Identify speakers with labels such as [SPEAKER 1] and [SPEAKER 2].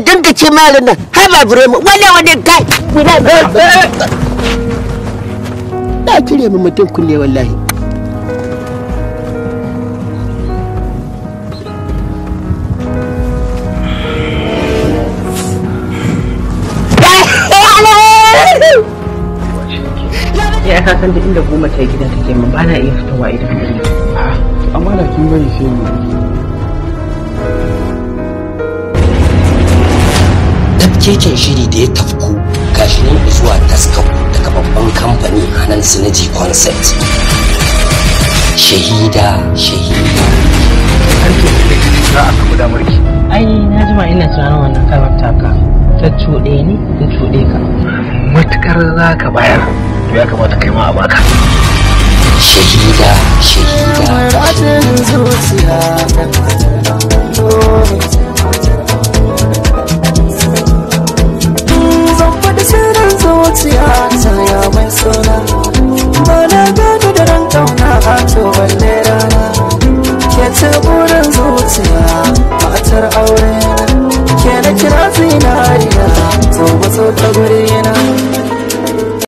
[SPEAKER 1] Dinga ce malam nan haba burema wannan wani kai guda da cire mu mutum kunne wallahi.
[SPEAKER 2] Ya ka san duk inda goma ta gida take min ba na iya fitowa idan ba.
[SPEAKER 3] Amma da kin bari sai mu.
[SPEAKER 4] Tafkeken shiri da ya tafku gashi nan zuwa taskau daga babban kamfani Hanan Synergy Concept. Shahida, shahida.
[SPEAKER 3] Za a samu damar ki.
[SPEAKER 2] Ai na jima ina tunanin wannan kalmar taka. Ta cuɗe ni in cuɗe ka.
[SPEAKER 3] Matukar za ka bayar to ya kamata kai ma a baka.
[SPEAKER 4] Shahida, shahida.
[SPEAKER 5] Zan faɗi sirrin zuciya ta ya mai suna. Ba na gado da ran ƙauna a to balle rana. Ke ce burin zuciya.